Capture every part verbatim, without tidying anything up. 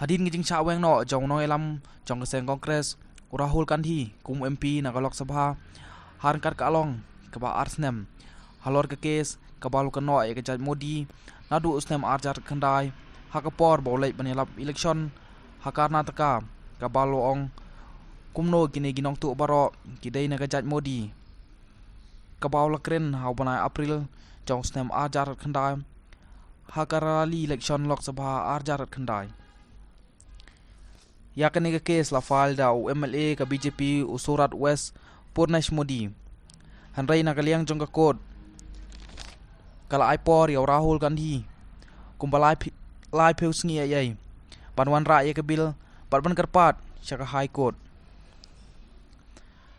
Hadien ka jingshah weng noh jong u nongïalam jong ka seng Congress, u Rahul Gandhi, kum u M P na ka Lok Sabha, ha ryngkat ka along kaba ar snem halor ka kes kaba u la kynnoh ïa ka jait Modi naduh u snem ar hajar khyndai, ha ka por ba u leit ban ïalap election ha Karnataka, kaba u la ong kumno kine ki nongtuh baroh ki dei na ka jait Modi, kaba u la kren ha u bnai April jong u snem ar hajar khyndai, ha ka rally election Lok Sabha ar hajar khyndai. Ïa kane ka kes la file da u M L A ka B J P u Surat West, Purnesh Modi. Hynrei na ka liang jong ka court, ka la ai por ïa u Rahul Gandhi kumba lai phi-, lai phew sngi ïa ïa ban wanrah ïa ka bill bad ban kyrpad sha ka High Court.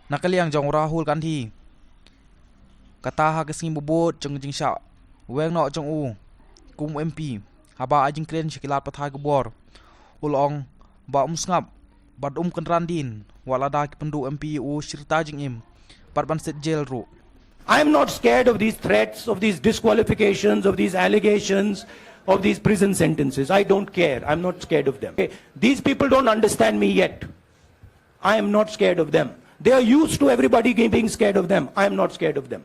Na ka liang jong u Rahul Gandhi, kata ha ka sngi ba bud jong ka jingshah weng noh jong u kum u M P, haba ai jingkren sha ki lad pathai khubor, u la ong ba um sngap bad um kynran dien wat lada ki pynduh M P ïa u shi rta jingim bad ban set jail ruh. I am not scared of these threats, of these disqualifications, of these allegations, of these prison sentences. I don't care. I'm not scared of them. Okay? These people don't understand me yet. I am not scared of them. They are used to everybody being scared of them. I am not scared of them.